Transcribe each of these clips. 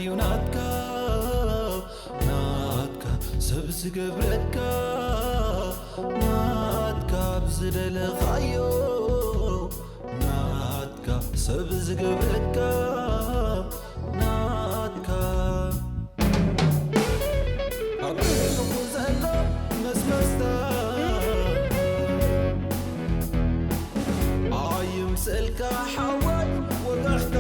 እዩ ናትካ ናትካ ሰብ ዝገብረካ ናትካ ብዝደለኻዮ ናትካ ሰብ ዝገብረካ ናትካ ኣብ ርሑቕ ዘሎ መስመስታ ኣይምሰልካ ሓወይ ወጋሕታ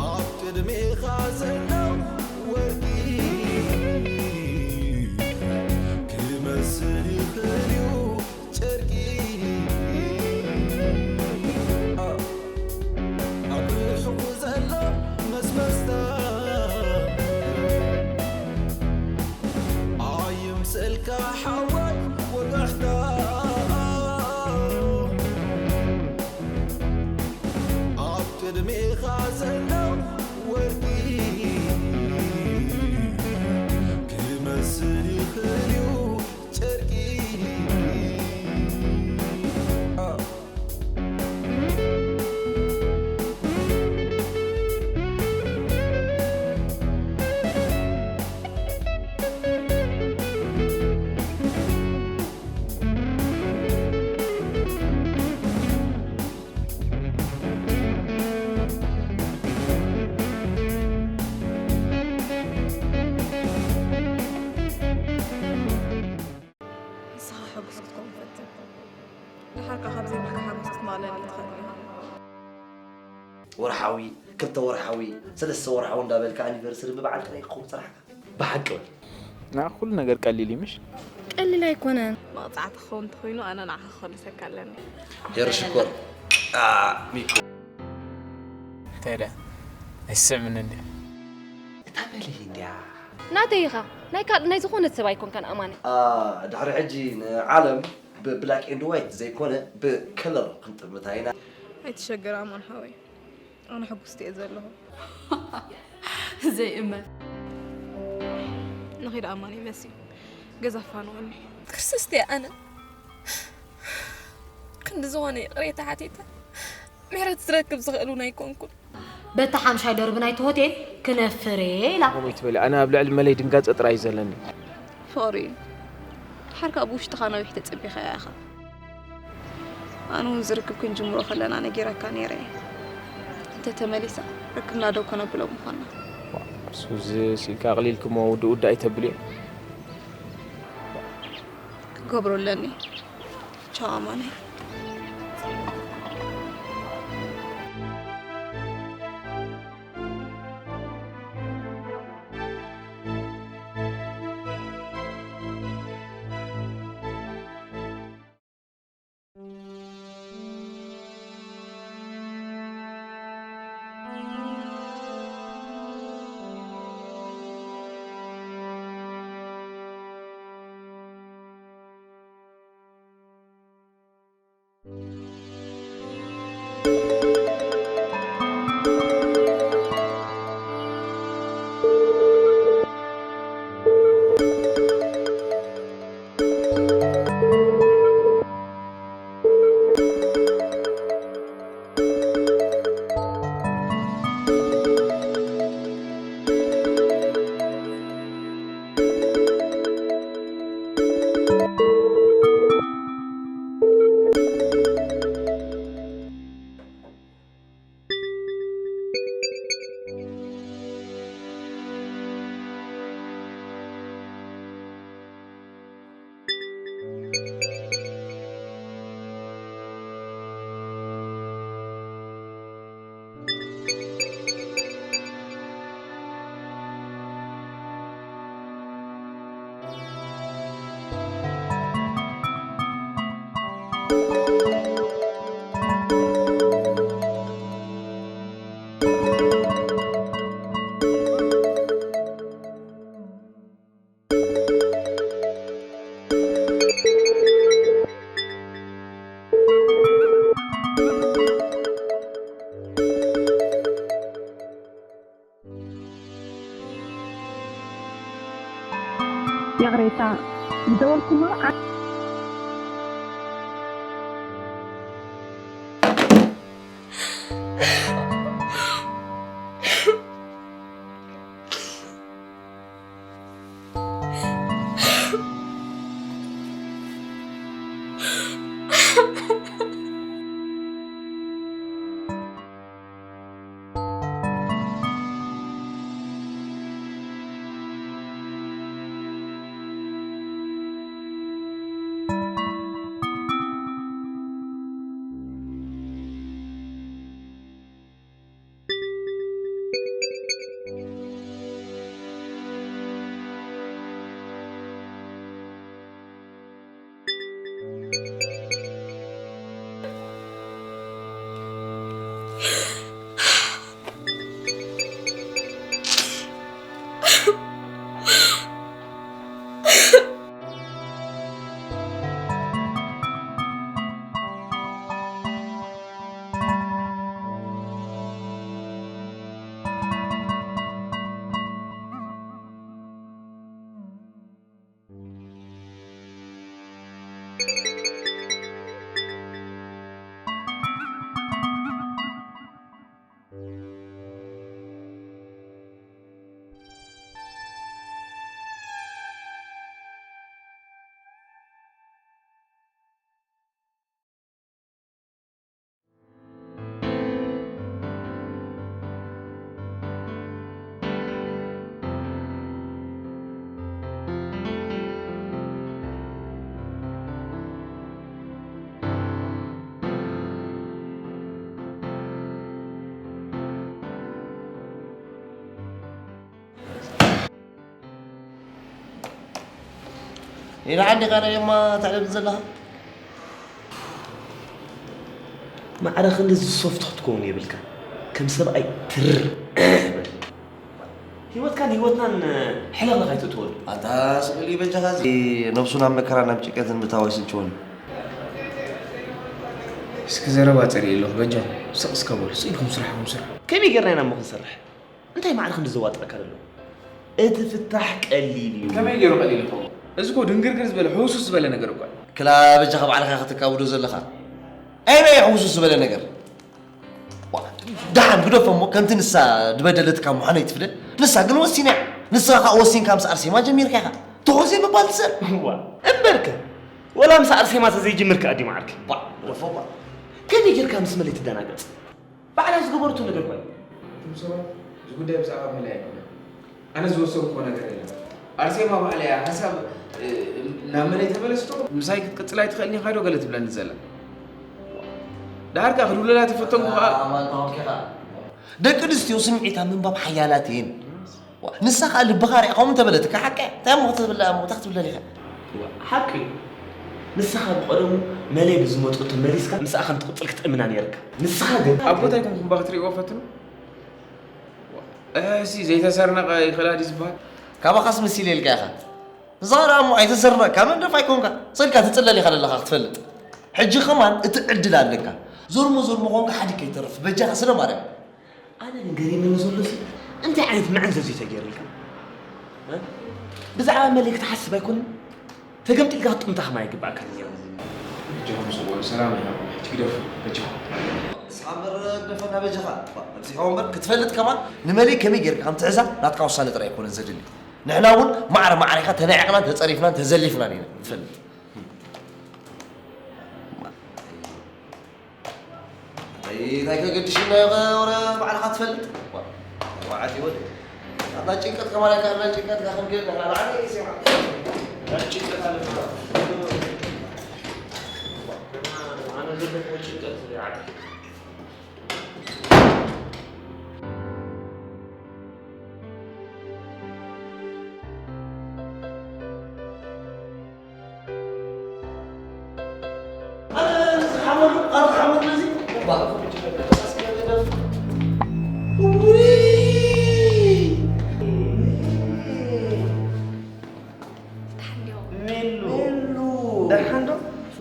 ኣብ ቅድሜኻ ዘሎ ወርቂ ክመስል ይኽእል እዩ ጨርቂ ኣብ ርሑቕ ዘሎ መስመስታ ኣይምሰልካ ሓወይ ወጋሕታ ኣብ ቅድሜኻ ዘሎ ወርቂ ክመስል ይኽእል እዩ ጨርቂ ንስኻ ሕጉስ ክትከውን ፈትን። ደሓር ከኣ ካብ ዘይብልካ ሓጎስ ክትማልኣኒ ትኽእል ኢኻ። ወርሓዊ፣ ክልተ ወርሓዊ፣ ሰለስተ ወርሓዊ እንዳበልካ ኣኒቨርሰሪ ምብዓል ጥራይ ክኸውን ስራሕካ። ብሓቂ በል። ንዓኺ ኩሉ ነገር ቀሊል እዩ ምሽ? ቀሊል ኣይኮነን። መቕጻዕቲ ክኸውን እንተኾይኑ ኣነ ንዓኻ ክኸልሰካ ኣለኒ። ሄሪ ሽኮር። ኣ፣ ሚኮ። እንታይ ደኣ? ኣይስምዕን እንድያ። እታ በሊ እንድያ። ናተይ ኢኻ። ናይ ካልእ ናይ ዝኾነ ሰብ ኣይኮንካን ኣማነ። ኣ፣ ድሕሪ ሕጂ ንዓለም ብብላክ ኤንድ ዋይት ዘይኮነ ብከለር ክንጥምታ ኢና። ኣይትሸገር ኣማን ሓወይ። ኣነ ሕጉስቲ እየ ዘለኹ። ዘይእመን። ንኺድ ኣማን ይመሲ። ገዛ ፋንወኒ። ክርስትያ ኣነ ክንዲ ዝኾነ ይቕሬታ ሓቲተ ምሕረት ዝረክብ ዝኽእል እውን ኣይኮንኩን። በቲ ሓምሻይ ደርቢ ናይቲ ሆቴል ክነፍር እየ ኢላ። ከምኡ ይትበሊ፣ ኣነ ኣብ ልዕሊ መለይ ድንጋጸ ጥራይ እዩ ዘለኒ። ፍቕሪ እዩ። ድሓር ከኣ ብውሽጥኻ ነዊሕ ተጸቢኻያ ኢኻ። ኣነ እውን እዚ ርክብ ክንጅምሮ ከለና ነጊረካ ነይረ እየ። እንተ ተመሊሳ ርክብና ደው ከነብሎ ምዃንና። ሱዚ ስኢልካ ኣቕሊልክሞ ውድእ ውድእ ኣይተብልዮ። ክገብሮ ኣለኒ። ቻው ኣማነይ። ይቕሬታ ዝደወልኩሉ። ዓ- ኢላ ዓዲ ቀረ እማ ተዕለብ ዘለኻ? ማዕረ ክንድዚ ሶፍት ክትከውን የብልካ። ከም ሰብኣይ ትር በል። ህይወትካን ህይወትናን ሕልኽልኽ ኣይትእትወሉ። ኣታ ስቕ ኢሉ በጃኻ፣ እዚ ነብሱ ናብ መከራ ናብ ጭንቀትን ምእታው ኣይስልችዎን እዩ። እስኪ ዘረባ ጸሪእ ኣለኹ በጃኹም። ስቕ እስከ በሉ፣ ስቕ ኢልኩም ስራሕኩም ስርሑ። ከመይ ጌርና ኢና እሞ ክንሰርሕ? እንታይ ማዕረ ክንዲ ዘዋጥረካ ዘሎ? እቲ ፍታሕ ቀሊል እዩ። ከመይ ገይሩ ቀሊል ይኸውን? እዚ እኮ ድንግርግር ዝበለ፣ ሕውስውስ ዝበለ ነገር እኮ እዩ። ክላ በጃኻ ባዕልኻ ክትካብዶ ዘለኻ። ኣይ በይ ሕውስውስ ዝበለ ነገር። ዋ፣ ደሓን ግደፎ እሞ፣ ከምቲ ንሳ ዝበደለትካ ምዃኑ ኣይትፍለጥ። ንሳ ግን ወሲና እያ። ንስኻ ኸኣ ወሲንካ ምስ ኣርሴማ ጀሚርካ ኢኻ። ተኾዜ ምባል ትሰር። እዋ፣ እምበርከ፣ ወላ ምስ ኣርሴማ ተዘይጅምር ከኣ ድዩ መዓርኪ? ዋ፣ ግደፎ እባ። ከመይ ጌርካ ምስ መለይ ትደናገጽ? ባዕላ ዝገበረቶ ነገር እኳ እዩ። እቶም ሰባት እዚ ጉዳይ ብዛዕባ መለይ ኣይኮነን። ኣነ ዝወሰንኩዎ ነገር የለን። ኣርሴማ ባዕላ እያ ሓሳብ፣ እ፣ ናብ መለይ ተመለስቶ። ምሳይ ክትቅጽል ኣይትኽእልን ኢኻ ዶ ገለ ትብለኒ ዘላ? ደሓር ከኣ ክድውለላ ተፈተንኩ ከኣ። ኣማን ተኾንኪ ኢኻ። ደቂ ኣንስትዮ ስምዒታ ምንባብ ሓያላት እየን። ዋ፣ ንሳ ከኣ ልብኻ ሪኣ ከምኡ እንተበለትካ ሓቂ እያ። እንታይ እሞ ክትብላ እሞ እንታይ ክትብላ ኢኻ? ዋ፣ ሓቂ እዩ። ንስኻ ብቐደሙ መለይ ብዝመጸቶ መሊስካ ምስኣ ከም ትቕጽል ክትእምና ነይርካ። ንስኻ ግን ኣብ ቦታ ኣይኮንኩም እባ ክትርእይዎ ፈትኑ። እህሲ ዘይተሰርነቐ ይኽእላ ድዩ ዝበሃል? ካባኻስ መሲለ ኢልካ ኢኻ። ንስኻ ደኣ እሞ ኣይተሰርነቕካ መንደፍ ኣይኮንካ። ስቕ ኢልካ ትጽለል ኢኻ ዘለኻ ክትፈልጥ። ሕጂ ከማን እቲ ዕድል ኣለካ። ዞርሞ ዞርሞ ኮንካ ሓዲግ ከይተርፍ። በጃኻ ስለ ማርያም። ኣነ ግን ገሪመኒ ዘሎሲ፣ እንታይ ዓይነት መዐንዘዚ ተገይሩልካ? እ? ብዛዕባ መለይ ክትሓስብ ኣይኮነን? ተገምጢልካ ክትጥምታ ከማን ኣይግባእካን እዩ ነይሩ። በጃኹም ስቕ በሉ፣ ሰላም ኣይሃብኩም። ሕጂ ግደፉ፣ በጃኹም። ንስኻ እምበር ግደፈና በጃኻ። ኣብዚሕዎ እምበር ክትፈልጥ ከማን ንመለይ ከመይ ጌርካ ከም ትሕዛ ናትካ ውሳነ ጥራይ ኣይኮነን ዘድሊ። ንሕና እውን ማዕረ ማዕሪኻ ተናዒቕናን ተጸሪፍናን ተዘሊፍናን ኢና ንፈልጥ። ኣይ፣ እንታይ ከገድሽና እዩ፣ ወረ ባዕልኻ ትፈልጥ። ዋ፣ ተባዓት ይወድ። ኣታ ጭንቀት ከማን ኣይከኣልና፣ ጭንቀት ካኸም ገይር፣ ንሕና ንዓና እዩ ሲማ። ናይ ጭንቀት ኣለና። ኣነ ዘለኹዎ ጭንቀት ይዓቢ። ሜሉ። ሜሉ። ደሓን ዶ?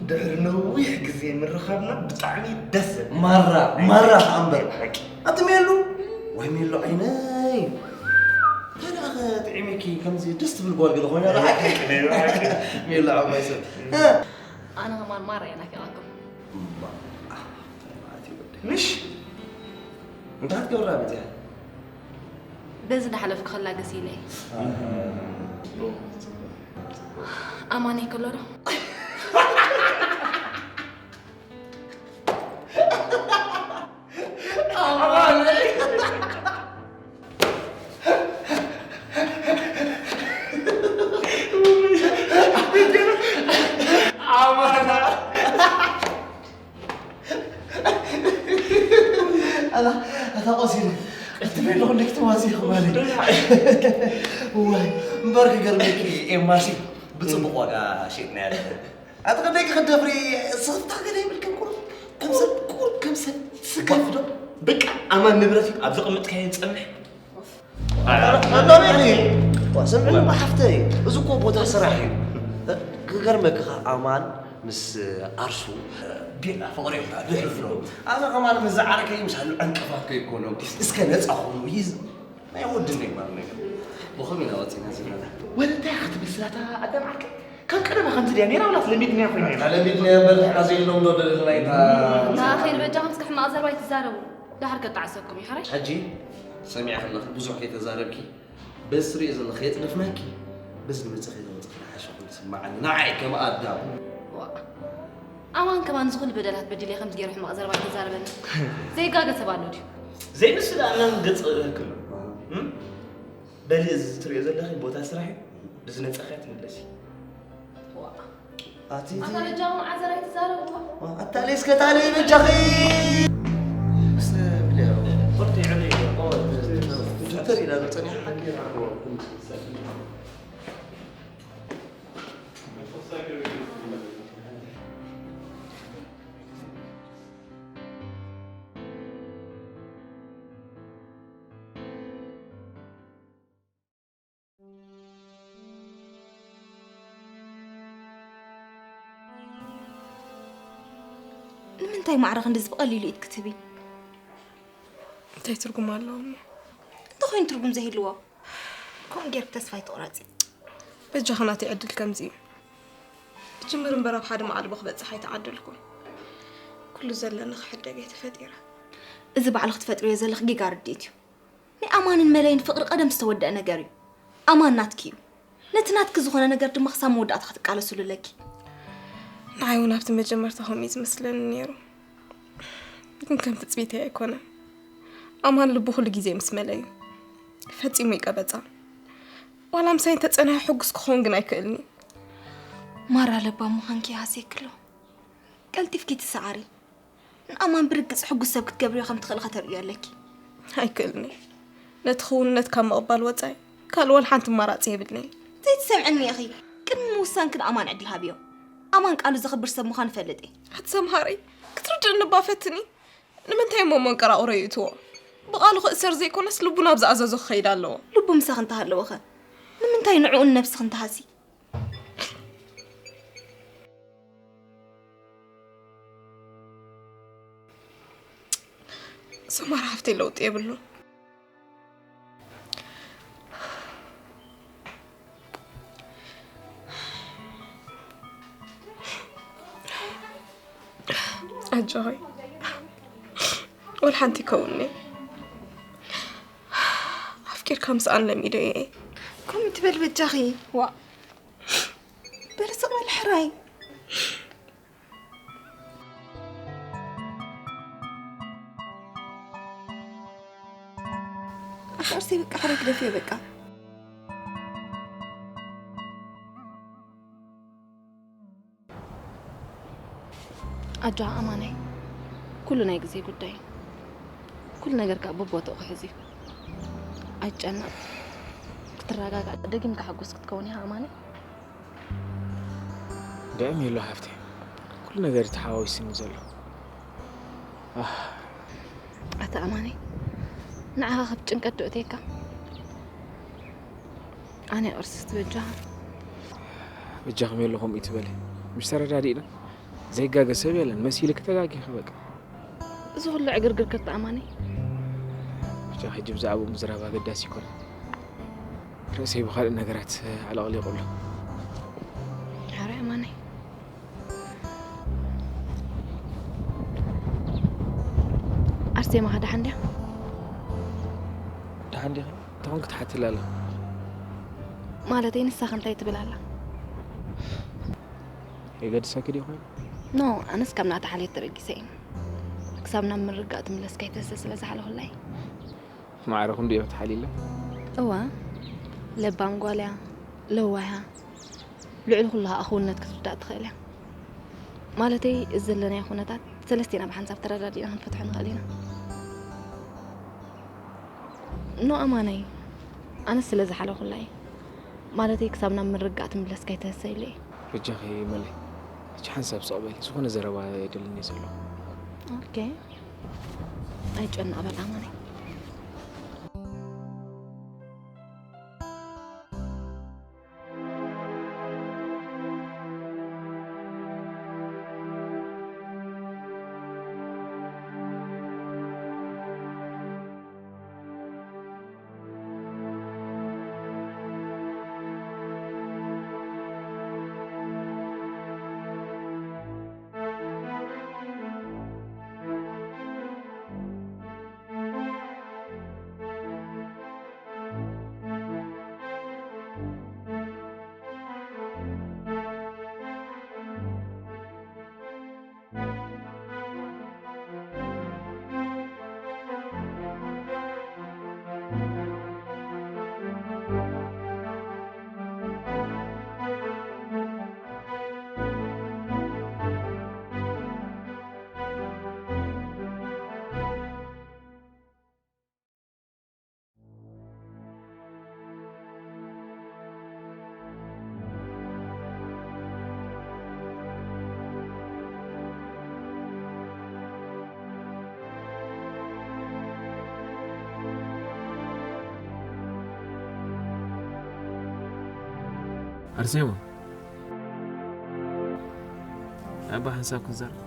ድሕሪ ነዊሕ ግዜ ምርኻብና ብጣዕሚ ደስ ዘብል። ማራ፣ ማራ ከኣ እምበር። ሓቂ። ኣቲ ሜሉ። ወይ ሜሉ ዓይነይ። እንታይ ደኣ ጥዒመኪ ከምዚ ደስ ትብል ጓል ገለ ኮይና ደኣ ሓቂ። ሜሉ፣ ሓቂ። ሜሉ ዓባይ ሰብ። ኣነ ከማን ማራ እየ ናፊቓኩም። እማ፣ እንታይ ማለት እዩ ወደይ? ምሽ? እንታይ ክትገብራ መጺኣ? በዚ እንዳሓለፍኩ ከላገስ ኢለ። ኣማነይ ከሎ ዶ? ኣማነይ! ኣማና! ኣታ ኣታ ቆሲለ እቲ ቤሎ ክንደይ ክትዋሲ ይኽባል። ዋይ እምበር ክገርመኪ ኤማሲ ብጽቡቕ ዋጋ ሸጥና ያለ ኣቲ ክንደይ ክደፍሪ ስኽፍታ ገለ ይብልክን ቁሩብ ከም ሰብ ቁሩብ ከም ሰብ ስከፍ ዶ በቃ ኣማን ንብረት እዩ ኣብ ዘቐመጥካዮ ዝጸንሕ ኣሎኒ ስምዕኒ ሓፍተይ እዚ እኮ ቦታ ስራሕ እዩ ክገርመክኻ ኣማን ምስ ዓርሱ ቤላ ፍቕሪ እዮም ድሕፍሎ ኣነ ከማን ምስ ዝዓርከይ ምሳሉ ዕንቅፋት ከይኮኖም እስከ ነፃ ኾኑ ይዝ ናይ ወድና ይባል ነገር ብኸም ኢና ወፂና ዘለና ወደ እንታይ ክትመስላታ ኣዳም ዓርከይ ከም ቀደማ ከምዚ ድያ ነይራ ወላስ ለሚድናያ ኮይና እያ ለሚድናያ እምበር ንሕና ዘይሎም ዶ ደለና ኢታ ንኣኺል በጃኹም እስከ ሕማቕ ዘረባ ኣይትዛረቡ ደሓር ከጣዕሰኩም እዩ ሓራይ ሕጂ ሰሚዐ ከለኺ ብዙሕ ከይተዛረብኪ በዚ ትሪኦ ዘለኺ የፅደፍናኪ በዚ ንመፅኺ ዘመፅኺ ንሓሸኹ ዝስማዓኒ ንዓይ ከም ኣዳም ኣማን ከማን ዝኹሉ በደላት በዲለ ከምዚ ገይሩ ሕማቕ ዘረባ ኣይተዛረበኒ ዘይጋገ ሰብ ኣሎ ድዩ ዘይምስል ኣናን ገፅ ክሎ በሊ እዚ ትሪኦ ዘለኺ ቦታ ስራሕ እዩ ብዝነፀኸ ትምለሲ ኣቲ ኣታ በጃኹም ዓዘር ኣይትዛረብዋ ኣታ ለይ እስከ ታለ በጃኺ ዶክተር ኢላ ጸኒሓ ንምንታይ ማዕረ ክንድዚ ብቐሊሉ ኢድ ክትህቢ እንታይ ትርጉም ኣለዎ እሞ እንታይ ኮይኑ ትርጉም ዘይህልዎ ከምኡ ጌርክ ተስፋ ኣይትቑረፂ በጃኺ ናተይ ዕድል ከምዚ እዩ ክጅምር እምበር ኣብ ሓደ መዓልቦ ክበፅሕ ኣይተዓደልኩን ኩሉ ዘለኒ ክሕደግ እየ ተፈጢረ እዚ ባዕልኺ ትፈጥርዮ ዘለኺ ጌጋ ርድኢት እዩ ናይ ኣማንን መለይን ፍቕሪ ቀደም ዝተወደአ ነገር እዩ። ኣማን ናትኪ እዩ። ነቲ ናትኪ ዝኾነ ነገር ድማ ክሳብ መወዳእታ ክትቃለስሉ ኣለኪ። ንዓይ እውን ኣብቲ መጀመርታ ከምኡ እዩ ዝመስለኒ ነይሩ። ግን ከም ትጽቢተይ ኣይኮነን። ኣማን ልቡ ኩሉ ግዜ ምስ መለ እዩ። ፈጺሙ ይቀበጻ። ዋላ ምሳይ እንተጸንሐ ሕጉስ ክኸውን ግን ኣይክእልን እዩ። ማራ ለባም ምዃንኪ ይሃስየኪ ኣሎ። ቀልጢፍኪ ትሰዓሪ። ንኣማን ብርግጽ ሕጉስ ሰብ ክትገብርዮ ከም ትኽእሊ ከተርእዮ ኣለኪ። ኣይክእልን እየ። ነቲ ክውንነት ካብ ምቕባል ወጻኢ ካልእ ወላ ሓንቲ ኣማራጺ የብልን'የ። ዘይትሰምዕኒ ኢኺ። ቅድሚ ምውሳንኪ ንኣማን ዕድል ሃብዮ። ኣማን ቃሉ ዘኽብር ሰብ ምዃኑ እፈልጥ እየ። ኣቲ ሰምሃረይ፣ ክትርድእኒ እባ ፈትኒ። ንምንታይ እሞ መንቀራቕሮ የእትዎ? ብቓሉ ክእሰር ዘይኮነስ ልቡ ናብ ዝኣዘዞ ክኸይድ ኣለዎ። ልቡ ምሳኺ እንተሃለወኸ ንምንታይ ንዕኡን ነብስኽን ትሃሲ? ሰማራ ሃፍተይ ለውጢ የብሉ። ኣጆኺ ወላ ሓንቲ ይከውንኒ ኣፍቂርካ ምስኣን ለሚዶ እየ ከምኡ ትበል በጃኺ ዋ በል ስቕ በል ሕራይ ኣርሲ በቃ ሕራይ ግደፍዮ በቃ ኣጆኻ ኣማነይ ኩሉ ናይ ግዜ ጉዳይ እዩ ኩሉ ነገር ከዓ በቦትኡ ክሕዝ እዩ ኣይትጨነቕ ክትረጋጋእ ደጊምካ ሕጉስ ክትከውን ኢኻ ኣማነይ ድዕም የሎ ሃፍተይ ኩሉ ነገር ተሓዋዊስኒ ዘሎ ኣህ ኣታ ኣማኒ ንዓኻ ካብ ጭንቀት ዶ እተየካ ኣነ ቅርሲ ስትበጃኻ በጃኹም የሎ ከምኡ ይትበለ ምሽ ተረዳዲእና ዘይጋገ ሰብ የለን መሲልኪ ተጋጊኺ በቃ እዚ ኩሉ ዕግርግር ከታ ኣማኒ ብቻ ሕጂ ብዛዕባኡ ምዝራብ ኣገዳሲ ይኮነ ርእሰይ ብካልእ ነገራት ኣለቕሊቑ ኣሎ ሓራይ ኣማኒ ኣርሴማ ከ ደሓን ድያ? ሓንዲኺ ተኾን ክትሓትላ ኣላ። ማለተይ ንሳኸ እንታይ ትብል ኣላ? የገድሰኪ ድዩ ኮይኑ? ኖ፣ ኣነስ ካብ ናታ ሓልየት ተበጊሰ እየ። ክሳብ ናብ ምርጋእ ትምለስ ከይትህሰ ስለ ዝሓለኹላይ። ማዕረ ክንዲኡ ክትሓልይላ? እዋ፣ ለባም ጓል እያ፣ ለዋህ እያ። ልዕሊ ኩሉ ኣኽውነት ክትርዳእ ትኽእል እያ። ማለተይ እዚ ዘለናዮ ኩነታት ሰለስቴና ብሓንሳብ ተረዳዲእና ክንፈትሖ ንኽእል ኢና። ኖ ኣማነይ፣ ኣነስ ስለ ዝሓለኹላ እየ። ማለተይ ክሳብ ናብ ምርጋእ ትምለስ ከይትህሰ ኢለ እየ። በጃኺ መለይ፣ ሕጂ ሓንሳብ ስቕ በሊ፣ ዝኾነ ዘረባ የደልኒ ዘሎ። ኦኬ፣ ኣይጨነቕ በል ኣማነይ። ኣርሴማ፣ ኣባ ሓንሳብ ክንዛረብ።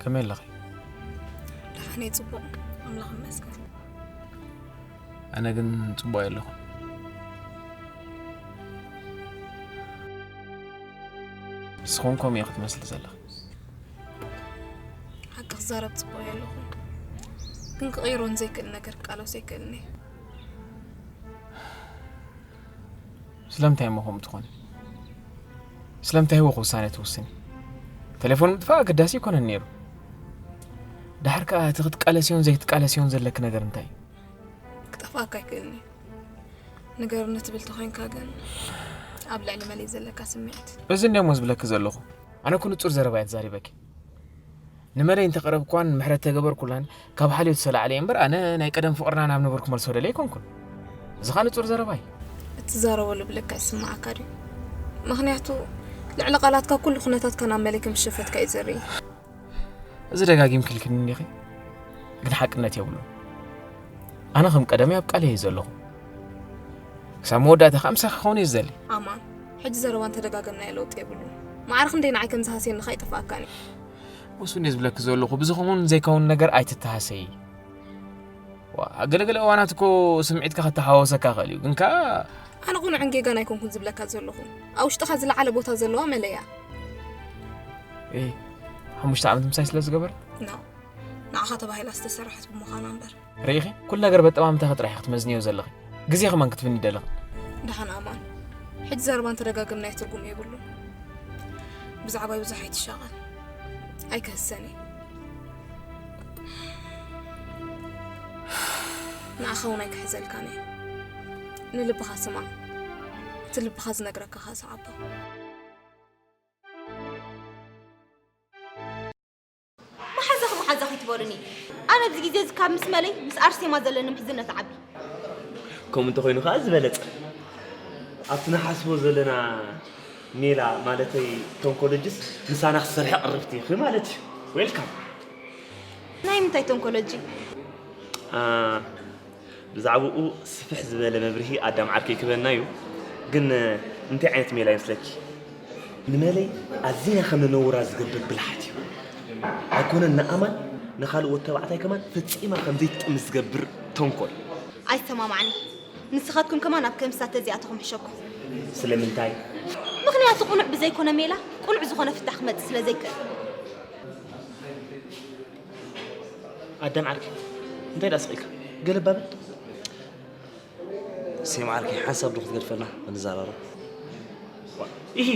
ከመይ ኣለኺ? ደሓን እየ፣ ጽቡቕ፣ ኣምላኽ ይመስገን። ኣነ ግን ጽቡቕ ኣይለኹን። ንስኹም ከምኡ እየ ክትመስሊ ዘለኺ። ሓቂ ክዛረብ ጽቡቕ እየ ኣለኹ፣ ግን ክቕይሮ ንዘይክእል ነገር ክቃለሶ ኣይክእልን እየ። ስለምንታይ እሞ ከምኡ ትኾኒ? ስለምንታይ ህወኽ ውሳነ ትውስኒ? ቴሌፎን ምጥፋእ ኣገዳሲ ኣይኮነን ነይሩ። ድሓር ከኣ እቲ ክትቃለስዮን ዘይትቃለስዮን ዘለኪ ነገር እንታይ እዩ? ክጠፍኣካ ኣይክእልን እዩ። ንገርኒ ትብል ተኾይንካ ግን ኣብ ልዕሊ መለይ ዘለካ ስምዒት። እዚ እንዲሞ ዝብለኪ ዘለኹ። ኣነ እኮ ንጹር ዘረባ እየ ተዛሪበኪ። ንመለይ እንተቐረብኳን ምሕረት ተገበርኩላን ካብ ሓልዮት ሰላዕለ እየ እምበር ኣነ ናይ ቀደም ፍቕርና ናብ ነበር ክመልሶ ደለ ኣይኮንኩን። እዚ ኸኣ ንጹር ዘረባ እዩ። እትዛረቦ ልብለካ ይስምዓካ ድዩ? ምኽንያቱ ልዕሊ ቃላትካ ኩሉ ኩነታትካ ናብ መለይ ከም ዝሸፈትካ እዩ ዘርኢ። እዚ ደጋጊምኪ ኢልክኒ እንዲኺ፣ ግን ሓቅነት የብሉን። ኣነ ከም ቀደመይ ኣብ ቃለይ እየ ዘለኹ። ክሳብ መወዳእታ ከኣ ምሳኺ ክኸውን እየ ዝደሊ። ኣማን፣ ሕጂ ዘረባ እንተደጋገምናዮ ለውጢ የብሉን። ማዕረ ክንደይ ንዓይ ከም ዝሃስየኒ ከኣ ኣይጠፍኣካን እዩ። እሱ እንድየ ዝብለኪ ዘለኹ፣ ብዝኸውን ዘይከውን ነገር ኣይትተሃሰዪ። ዋ፣ ገለገለ እዋናት እኮ ስምዒትካ ክተሓዋወሰካ ይኽእል እዩ፣ ግን ከኣ ኣነ ቁኑዕን ጌጋን ኣይኮንኩን ዝብለካ ዘለኹ። ኣብ ውሽጥኻ ዝለዓለ ቦታ ዘለዋ መለይ እያ። ኤ፣ ሓሙሽተ ዓመት ምሳይ ስለ ዝገበረት? ኖ፣ ንዓኻ ተባሂላ ዝተሰርሐት ብምዃና እምበር። ርኢኺ? ኩሉ ነገር በጠማምታኺ ጥራሕ ኢኺ ትመዝንዮ ዘለኺ። ግዜኺ መን ክትብኒ ደለኺ? ደሓን ኣማን። ሕጂ ዘረባ እንተደጋገምናዮ ትርጉም የብሉን። ብዛዕባይ ብዙሕ ኣይትሻቐል። ኣይክህሰን እየ። ንዓኻ እውን ኣይክሕዘልካን እየ። ንልብኻ ስማዕ። እቲ ልብኻ ዝነግረካ ኸኣ ሰዓቦ። መሓዛኺ መሓዛኺ ትበሉኒ። ኣነ ኣብዚ ግዜ እዚ ካብ ምስ መለይ ምስ ኣርሴማ ዘለኒ ምሕዝነት ዓቢ። ከምኡ እንተኾይኑ ከኣ ዝበለጸ። ኣብቲ ንሓስቦ ዘለና ሜላ ማለተይ ቶንኮሎጅስ ምሳና ክትሰርሒ ቅርብቲ ኢኺ ማለት እዩ። ዌልካም። ናይ ምንታይ ቶንኮሎጂ? አ፣ ብዛዕባኡ ስፍሕ ዝበለ መብርሂ ኣዳም ዓርከይ ክበና እዩ። ግን እንታይ ዓይነት ሜላ ይመስለኪ? ንመለይ ኣዚና ከም ንነውራ ዝገብር ብልሓት እዩ። ኣይኮነን ንኣማን፣ ንኻልእ ወዲ ተባዕታይ ከማን ፈጺማ ከም ዘይትጥምት ዝገብር ተንኮል። ኣይሰማማዕኒ። ንስኻትኩም ከማን ኣብ ከምሳት ተዚኣተኹም ሕሸኩም። ስለምንታይ? ምኽንያቱ ቅኑዕ ብዘይኮነ ሜላ ቅኑዕ ዝኾነ ፍታሕ ክመጽእ ስለ ዘይክእል። ኣዳም ዓርኪ፣ እንታይ ደኣ ስቕ ኢልካ? ገለባበል። ሴም ዓርኪ፣ ሓንሳብ ዶ ክትገድፈልና ንዘራረብ? ኢሂ፣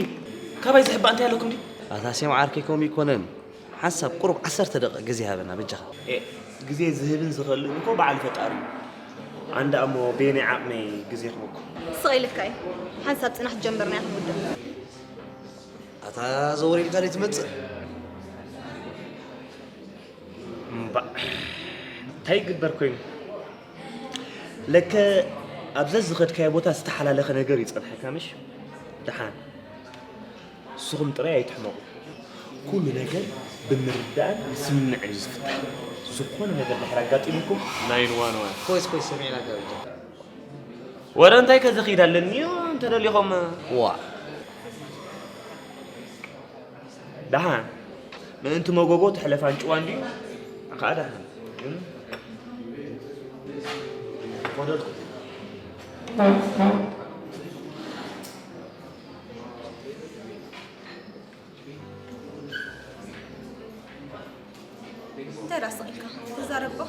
ካባይ ዝሕባእ እንታይ ኣለኩም ድዩ? ኣታ ሴም ዓርከይ፣ ከምኡ ኣይኮነን። ሓንሳብ ቁሩብ ዓሰርተ ደቂቕ ግዜ ሃበና በጃኻ። ኤ፣ ግዜ ዝህብን ዝኸልእን እኮ በዓል ፈጣሪ እዩ። ኣንዳ እሞ በየናይ ዓቕመይ ግዜ ክህበኩም? ስቕ ኢልካ እዩ። ሓንሳብ ጽናሕ ጀምርና ክንውድእ። ኣታ ዘወር ኢልካ ድዩ ትመጽእ? እምባእ፣ እንታይ ይግበር ኮይኑ? ለከ ኣብ ዘዝኸድካዮ ቦታ ዝተሓላለኸ ነገር ይጸንሐካ ምሽ? ደሓን ንስኹም ጥራይ ኣይትሕመቑ። ኩሉ ነገር ብምርዳእን ምስምምዕን እዩ ዝፍታሕ። ዝኾነ ነገር ድሕር ኣጋጢሙኩም ናይን ዋን ዋን። ኮይስ ኮይስ ሰሚዕናካ ብቻ። ወረ እንታይ ከዘኺድ ኣለኒ እዩ እንተደሊኹም። ዋ። ደሓን ምእንቲ መጎጎ ትሕለፍ ኣንጭዋ እንድዩ። ከዓ ደሓን ግን ቆደድኩ። እንታይ ደኣ ስቕ ኢልካ ትዛረብ እባ?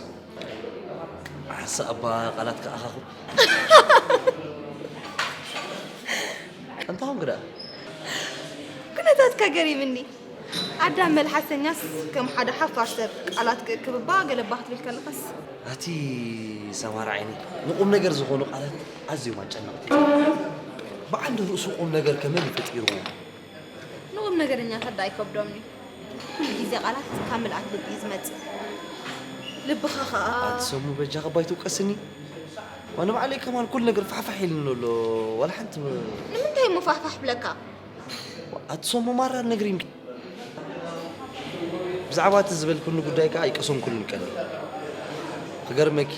ሓንሳእ እባ ቃላትካ ኣኻኹብ። እንታይ ኾንክ ደኣ? ኩነታትካ ገሪምኒ። ኣዳም መልሓሰኛስ ከም ሓደ ሓፋር ሰብ ቃላት ክእክብ እባ ገለባ ክትብል ከለኻስ። ኣቲ ሰማራ ዓይኒ፣ ንቁም ነገር ዝኾኑ ቃላት ኣዝዮም ኣጨነቕቲ። ብዓንዲ ርእሱ ቁም ነገር ከመን እዩ ፈጢርዎ? ንቁም ነገረኛ ከዳ ኣይከብዶምን እዩ። ኩሉ ግዜ ቃላት ካብ ምልኣት ልቢ እዩ ዝመጽእ። ልብኻ ኸኣ ኣቲ ሰሙ በጃኻ ባይትውቀስኒ። ዋና ባዕለይ ከማን ኩሉ ነገር ፋሕፋሕ ኢሉኒ ኣሎ። ዋላ ሓንቲ ም- ንምንታይ እሞ ፋሕፋሕ ብለካ? ኣቲ ሰሙ ማራ ነግሪም። ብዛዕባ እቲ ዝበልኩኒ ጉዳይ ከኣ ኣይቀሰንኩሉን ቀንዲ። ክገርመኪ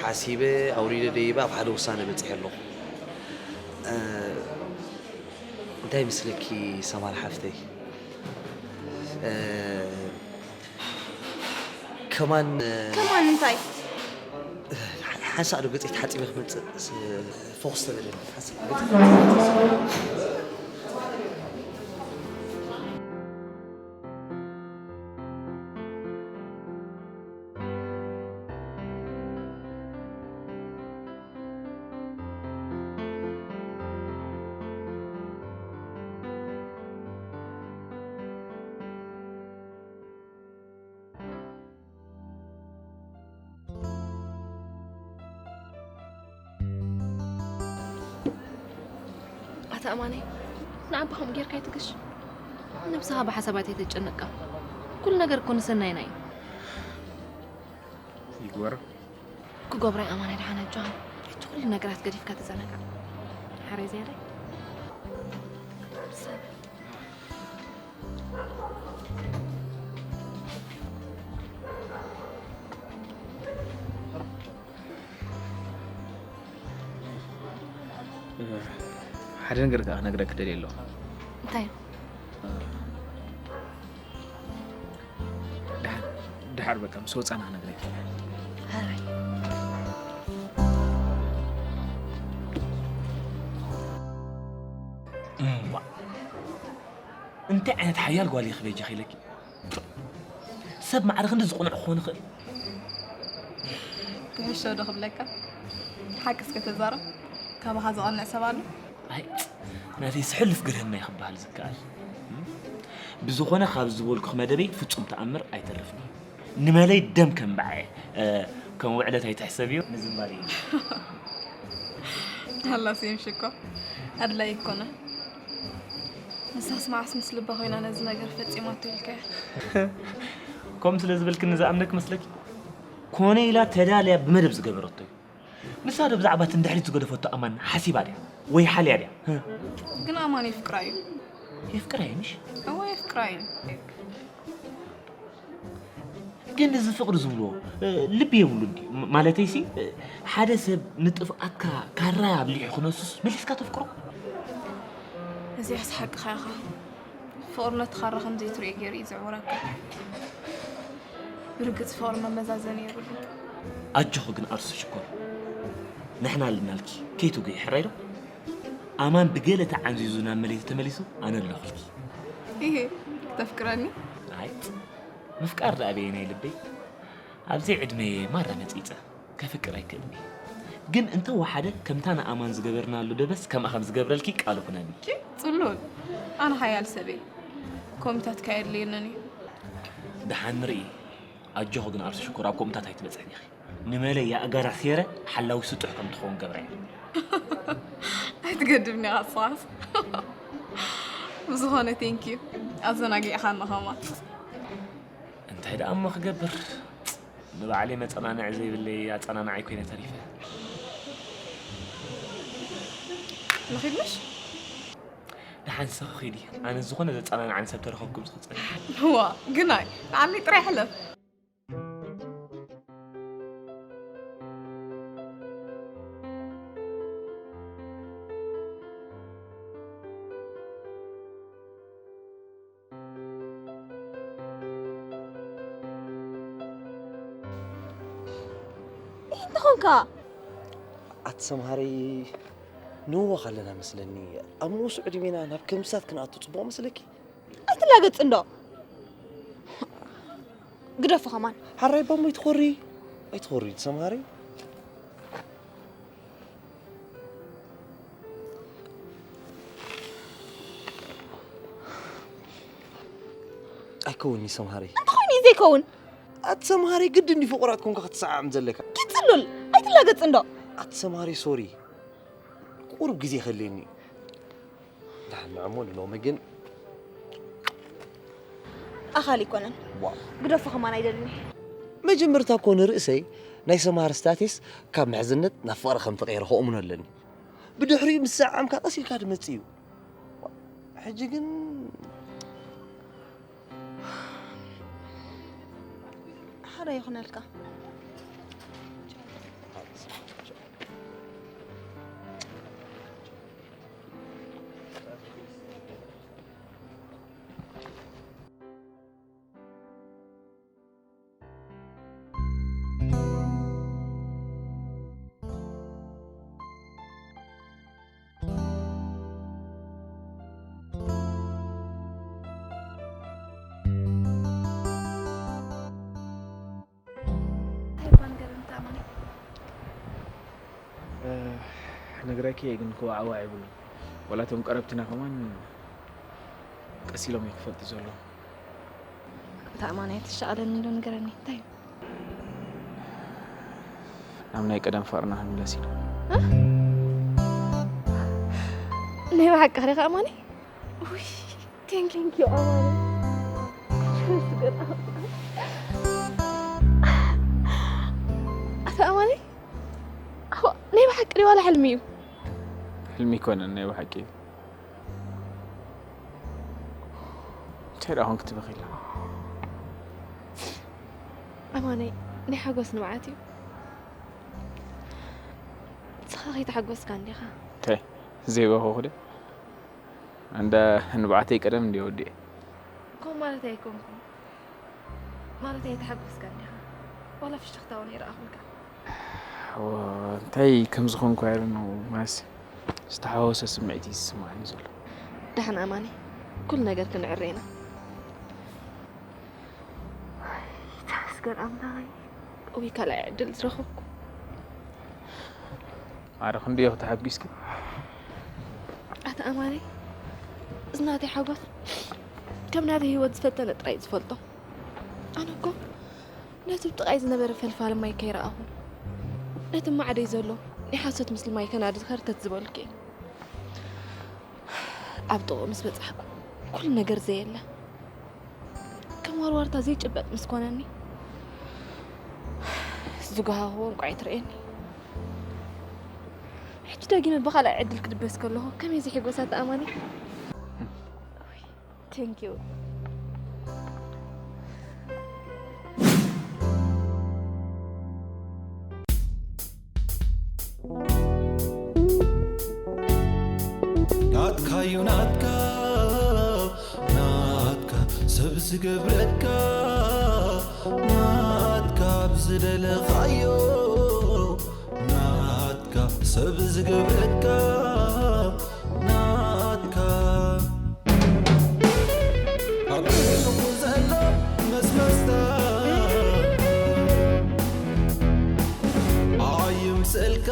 ሓሲበ ኣውሪደ ደይበ ኣብ ሓደ ውሳነ በጺሐ ኣለኹ። እ፣ እንታይ ይመስለኪ ሰማር ሓፍተይ? እ፣ ከማን፣ እ፣ ከማን እንታይ? ሓ-፣ ሓንሳእ ዶ ገጸይ ተሓጺበ ክመጽእ ስ-፣ ፎክስ ተበለኒ። ሓንሳእ ገጸይ ተሓጺበ ክመጽእ። ኣታ ኣማነይ፣ ንዓባ ከምኡ ጌርካ ኣይትግሽ። ነብስኻ ብሓሳባት ኣይተጨንቃ። ኩሉ ነገር እኮ ንሰናይና እዩ። ይግበር። ክገብሮ ኣማን ኣድሓነ ጆሃን። ሕጂ ኩሉ ነገራት ገዲፍካ ተዘናጋዕ። ሓራይ ዝያዳይ። ሓደ ነገር ከኣ ክነግረኪ ደልየ ኣለኹ። እንታይ? ደሓር፣ ደሓር በቃ ምስ ወጻና ክነግረኪ። ሕራይ። እምቧእ። እንታይ ዓይነት ሓያል ጓል ኢኺ በጃኺ ኢለኪ። ሰብ ማዕረ ክንድዚ ቅኑዕ ክኾን ይኽእል? ክሕሾ ዶ ክብለካ? ሓቂ እስከ ተዛረብ። ካባኻ ዝቐንዕ ሰብ ኣሎ? ኣይ፣ ናተይ ስሕሉፍ ግርህና እዩ ክበሃል ዝከኣል። ብዝኾነ ካብ ዝበልኩኺ መደበይ ፍጹም ተኣምር ኣይተርፍን። ንመለይ ደም ከም በዓየ፣ እ፣ ከም ውዕለት ኣይትሕሰብዮ፣ ንዝምባለይ እዩ። ኣላ ሴም ሽኮ፣ ኣድላይ ይኮነ። ንሳስ መዓስ ምስ ልባ ኮይና ነዚ ነገር ፈጺማቶ ኢልካያ? ከምኡ ስለ ዝበልክኒ ዝኣምነኪ መስለኪ? ኮነ ኢላ ተዳልያ ብመደብ ዝገበረቶ እዩ። ንሳ ዶ ብዛዕባ እቲ ንድሕሪት ዝገደፈቶ ኣማን ሓሲባ ድያ? ወይ ሓልያ ድያ? ህ? ግን ኣማን የፍቅራ እዩ። የፍቅራ እዩ ምሽ? እወ የፍቅራ እዩ። ግን እዚ ፍቕሪ ዝብልዎ፣ እ፣ ልቢ የብሉን ድዩ? ም-፣ ማለተይሲ፣ እ፣ ሓደ ሰብ ንጥፍኣትካ ካራ ኣብሊሑ ክነሱስ መሊስካ ተፍቅሮ? እዚኣስ ሓቅኻ ኢኻ። ፍቕሪ ነቲ ካራ ከም ዘይትርእዮ ገይሩ እዩ ዘዕውረካ። ብርግጽ ፍቕሪ መመዛዘኒ የብሉን። ኣጆኺ ግን ኣርሱ ሽኮር፣ ንሕና ኣለናልኪ። ከይትጉ ሕራይ ዶ? ኣማን ብገለ ተዓንዚዙ ናብ መሬት ተመሊሱ ኣነ ኣለኹልኪ። ይሄ ክተፍቅረኒ? ኣይ ምፍቃር ደኣ በየናይ ልበይ ኣብዚ ዕድመየ ማራ መጺጸ ከፍቅር ኣይክእልኒ። ግን እንተ ወሓደ ከምታ ንኣማን ዝገበርናሉ ደበስ ከምኣ ከም ዝገብረልኪ ቃል ኩነኒ። ጽሉል፣ ኣነ ሓያል ሰበይ ኮሚታትካ የድልየንን እዩ። ደሓን ንርኢ። ኣጆኺ ግን ኣርሱ ሽኮር ኣብ ከምኡታት ኣይትበጽሕን ኢኺ። ንመለይ የኣጋር ኣሲረ ሓላዊ ስጡሕ ከም ትኸውን ገብራ እየ። ኣይትገድብኒ ኢኻ ንስኻስ። ብዝኾነ ቴንኪዩ ኣዘናጊዕኻኒ ኸማ። እንታይ ደኣ እሞ ክገብር ንባዕለይ መጸናንዒ ዘይብለይ ኣጸናናዓይ ኮይነ ተሪፈ። ንኺድ ምሽ? ደሓን ንስኺ ኺዲ፣ ኣነ ዝኾነ ዘጸናንዓኒ ሰብ ተረኸብኩ ምስ ክጸንሕ። ዋ ግናይ ንዓኒ ጥራይ ሕለፍ። እንታይ ኾንካ? ኣቲ ሰምሃረይ ንህወኽ ኣለና መስለኒ። ኣብ ንኡስ ዕድሜና ናብ ከምስታት ክንኣቱ ጽቡቕ መስለኪ? ኣይትላገጽ እንዶ። ግደፎ ኸማን። ሓራይ ባሞ ኣይትኾሪ ኣይትኾሪ ሰምሃረይ። ኣይከውንኒ ሰምሃረይ። እንተኾይኑ እዩ ዘይከውን። ኣቲ ሰምሃረይ ግድን ድዩ ፍቑራት ኮንካ ክትሰዓዓም ዘለካ? ኪድ ጽሉል ኣይትላገጽ እንዶ። ኣቲ ሰምሃረይ ሶሪ ቁሩብ ግዜ ከልየኒ እዩ። ደሓን ንዕሞ ንሎሚ ግን ኣኻሊ ኣይኮነን። ዋ ግደፎ ከማን ኣይደልን እየ። መጀመርታ እኮ ንርእሰይ ናይ ሰምሃር ስታቴስ ካብ ምሕዝነት ናብ ፍቕሪ ከም ተቐየረ ክእምኖ ኣለኒ። ብድሕሪኡ ምስ ሰዓዓምካ ቀስ ኢልካ ድመጽእ እዩ። ሕጂ ግን ሓደ ይኹነልካ። ነግረኪ እየ ግን ክዋዕዋዕ የብሉን። ዋላ እቶም ቀረብትና ከማን ቀስ ኢሎም እዮም ክፈልጡ ዘለዎም። ኣታ ኣማን ኣይትሻቐለኒ እንዶ ንገረኒ እንታይ እዩ? ናብ ናይ ቀደም ፍቕርና ክንምለስ ኢና። ናይ ብሓቂ ዲኻ ኣማኒ? ውይ ቴንኪንኪ ኣማኒ። ኣታ ኣማኒ ናይ ብሓቂ ድዩ ዋላ ሕልሚ እዩ? ሕልሚ ኣይኮነን ናይ ብሓቂ እዩ። እንታይ ደኣ ኾንክ ትበኺላ? ኣማነይ ናይ ሓጎስ ንብዓት እዩ። ንስኻ ከይተሓጎስካ እንዲኻ። እንታይ ዘይበኸኹ ደ? እንዳ ንብዓተይ ቀደም እንዲ ወዲኤ። ከምኡ ማለት ኣይኮንኩን። ማለት ኣይተሓጎስካ እንዲኻ። ዋላ ፍሽኽታ እውን ይረኣኹልካ። እንታይ ከም ዝኾንኩ ኣይረኖ ማስ ዝተሓወሰ ስምዒት እዩ ዝስምዓኒ ዘሎ። ደሓን ኣማኒ ኩሉ ነገር ክንዕረ ኢና። ተመስገን ኣምላኸይ። እውይ ካልኣይ ዕድል ዝረኸብኩ። ኣረ ክንደዮ ተሓጒስኪ። ኣታ ኣማኒ እዚ ናተይ ሓጎስ ከም ናተይ ህይወት ዝፈተነ ጥራይ ዝፈልጦ። ኣነ እኮ ነቲ ብጥቓይ ዝነበረ ፈልፋሊ ማይ ከይረኣኹ ነቲ ማዕደይ ዘሎ ናይ ሓሶት ምስሊ ማይ ከናድድ ከርተት ዝበልኩ እየ። ኣብ ጥቕኡ ምስ በጻሕኩ ኩሉ ነገር ዘየለ ከም ዋርዋርታ ዘይጭበጥ ምስ ኮነኒ ዝጓሃኽዎ እንቋ ይትርእየኒ። ሕጂ ደጊመ ብኻልኣይ ዕድል ክድበስ ከለኹ ከመይ ዝሕጎስ ኣታ ኣማኒ። Thank you. ናትካዩ ናትካ ዝገብረካ ናትካ ብዝደለኻዮ ናትካ ሰብ ዝገብረካ ናትካ ኣብ ልቡ ዘሎ መስመስታ ኣይምሰልካ